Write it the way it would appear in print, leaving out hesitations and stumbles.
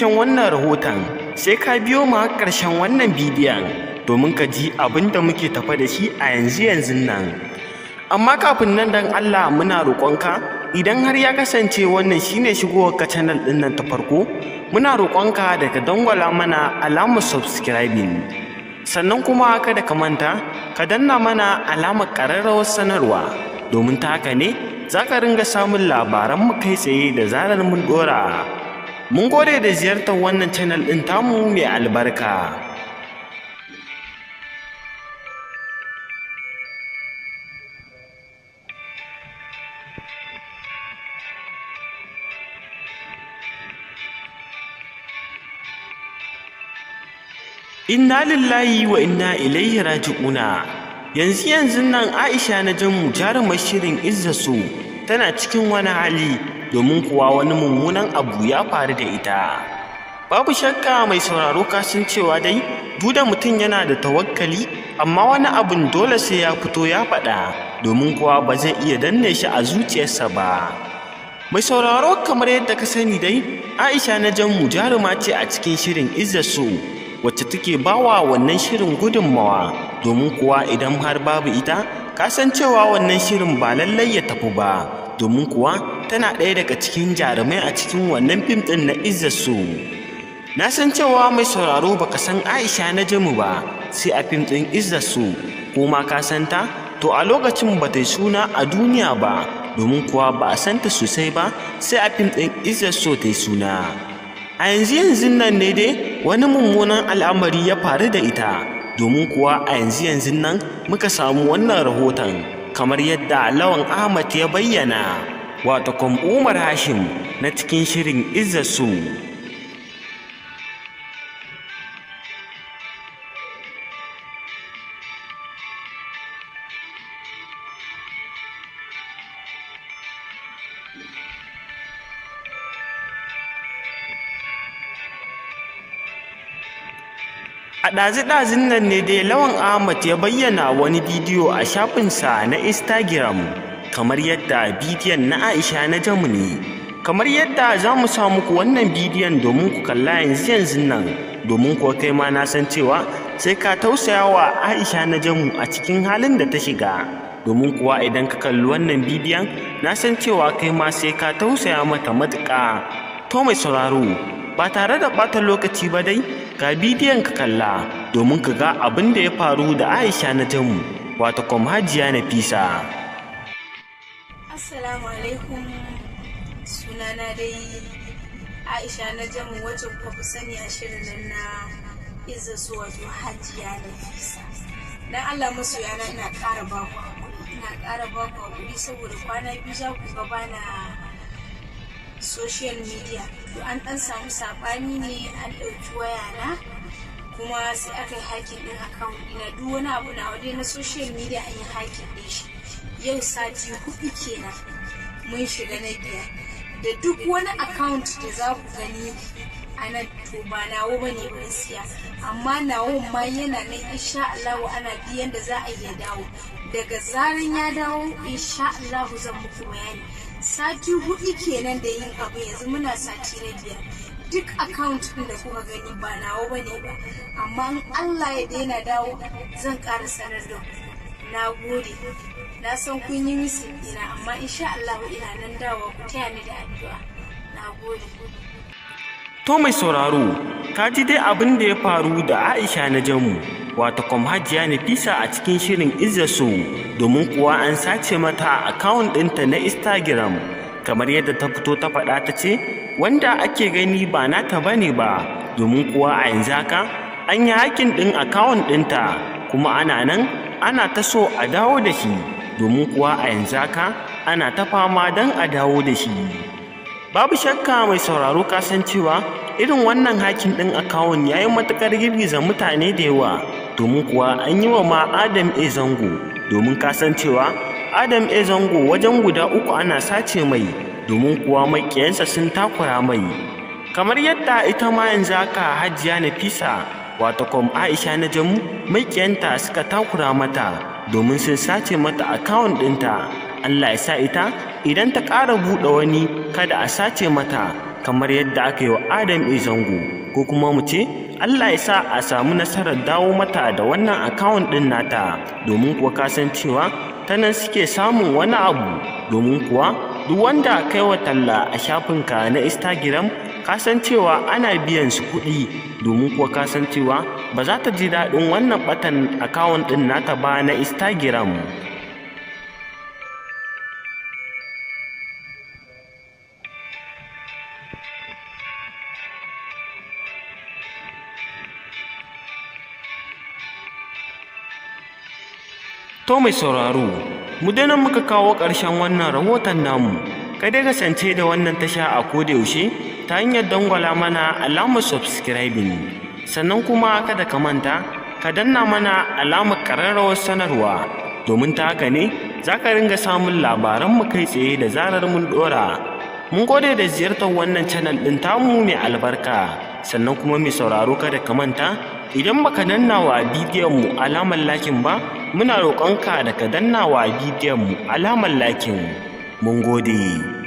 cikakken wannan rahoton, sai ka biyo mu har ƙarshen wannan bidiyon domin ka ji abin da muke tafa da shi a yanzu yanzun nan. Amma kafin nan, dan Allah muna roƙonka, idan har ya kasance wannan shine shigowar ka channel ɗin nan ta farko, muna roƙonka da ka dangwala mana alamar subscribing. Sannan kuma kada ka manta ka danna mana alamar ƙararrawar sanarwa, domin ta haka ne za ka ringa samun labaran mu kai tsaye da zarar mun ɗora. Mun gode da ziyartar wannan channel ɗin tamu mai albarka. Inna lillahi wa inna ilaihi raji'una. Yanzu yanzun nan Aisha Najamu, jarumar shirin Izza So, tana cikin wani hali, domin kuwa wani mummunan abu ya faru da ita. Babu shakka, mai sauraro, ka san cewa dai duk da mutum yana da tawakkali, amma wani abun dole sai ya fito ya faɗa, domin kuwa ba zai iya danne shi a zuciyarsa ba. Mai sauraro, kamar yadda ka sani dai, Aisha Najamu jaruma ce a cikin shirin Izza So, wacce take bawa wannan shirin gudunmawa, domin kuwa idan har babu ita, ka san cewa wannan shirin ba lallai ya tafi ba, domin kuwa tana ɗaya daga cikin jarumai a cikin wannan fim ɗin na Izza So. Na san cewa, mai sauraro, baka san Aisha Najamu ba sai a fim ɗin Izza So, ko ma ka san ta, to a lokacin ba ta yi suna a duniya ba, domin kuwa ba a san ta sosai ba sai a fim ɗin Izza So ta yi suna. A yanzu yanzun nan ne dai wani mummunan al'amari ya faru da ita, domin kuwa a yanzu yanzun nan muka samu wannan rahoton, kamar yadda Lawan Ahmad ya bayyana, wato kom Umar Hashim na cikin shirin Izza So. A ɗazu-ɗazun nan ne dai Lawan Ahmad ya bayyana wani bidiyo a shafinsa na Instagram, kamar yadda bidiyon na Aisha Najamu ne. Kamar yadda za mu sa muku wannan bidiyon domin ku kalla yanzu yanzun nan, domin kuwa kai ma na san cewa sai ka tausaya wa Aisha Najamu a cikin halin da ta shiga. Domin kuwa idan ka kalli wannan bidiyon, na san cewa kai ma sai ka tausaya mata matuƙa. To mai sauraro, ba tare da ɓata lokaci ba dai, ga bidiyon ka kalla domin ka ga abin da ya faru da Aisha Najamu, wato kom Hajiya Nafisa. Assalamu alaikum, sunana dai Aisha Najamu, wacce kuka fi sani a shirin nan na Izza So, wato Hajiya Nafisa. Dan Allah masoyana, ina ƙara ba ku haƙuri, ina ƙara ba ku haƙuri, saboda kwana 2 za ku ga bana social media. To an ɗan samu saɓani ne, an ɗauki wayana kuma sai aka yi hacking ɗin account ɗina. Duk wani abu na dai na social media an yi hacking ɗin shi. Yau sati 4 kenan, mun shiga na biyar, da duk wani account da za ku gani a nan, to ba nawa ba ne gaskiya, amma nawa ma yana nan, insha Allah ana biyan da za a iya dawo. Daga zaran ya dawo, insha Allah zan muku bayani. Sati 4 kenan da yin abu, yanzu muna sati na biyar. Duk account ɗin da kuka gani ba nawa bane ba, amma in Allah ya daina dawo, zan ƙara sanar da ku. Na gode, na san kun yi missing ɗina, amma insha Allah ina nan dawo. Ku taya ni da addu'a. Na gode. To mai sauraro, ka ji dai abin da ya faru da Aisha Najamu, wato kom Hajiya Nafisa a cikin shirin Izza So, domin kuwa an sace mata account ɗinta na Instagram, kamar yadda ta fito ta faɗa, ta ce wanda ake gani ba nata bane ba, domin kuwa a yanzu haka an yi hacking ɗin account ɗinta, kuma ana nan ana ta so a dawo da shi, domin kuwa a yanzu haka ana ta fama don a dawo da shi. Babu shakka, mai sauraro, ka san cewa irin wannan hacking ɗin account ya yi matuƙar girgiza mutane da yawa, domin kuwa an yi wa ma Adam A Zango, domin ka san cewa Adam A Zango wajen guda uku ana sace mai, domin kuwa maƙiyansa sun takura mai. Kamar yadda ita ma yanzu haka Hajiya Nafisa, wato kom Aisha Najamu, maƙiyanta suka takura mata domin sun sace mata account ɗinta. Allah ya sa ita idan ta ƙara buɗe wani kada a sace mata. kamar yadda aka yi wa Adam A. Zango, ko kuma mu ce Allah ya sa a samu nasarar dawo mata da wannan akawun ɗin nata, domin kuwa ka san cewa ta nan suke samun wani abu, domin kuwa duk wanda kai wa talla a shafinka na Instagram ka san cewa ana biyan su kuɗi, domin kuwa ka san cewa ba za ta ji daɗin wannan ɓatan akawun ɗin nata ba na Instagram. To mai sauraro, mu dai nan muka kawo ƙarshen wannan rahoton namu. Ka dai kasance da wannan tasha a koda yaushe ta hanyar dangwala mana alamar subscribing. Sannan kuma kada ka manta, ka danna mana alamar ƙararrawar sanarwa, domin ta haka ne za ka ringa samun labaranmu kai tsaye da zarar mun ɗora. Mun gode da ziyartar wannan channel ɗin tamu mai albarka. Sannan kuma mai sauraro, kada ka manta, idan baka danna wa bidiyon mu alamar liking ba, muna roƙonka da ka danna wa bidiyon mu alamar liking. Mun gode.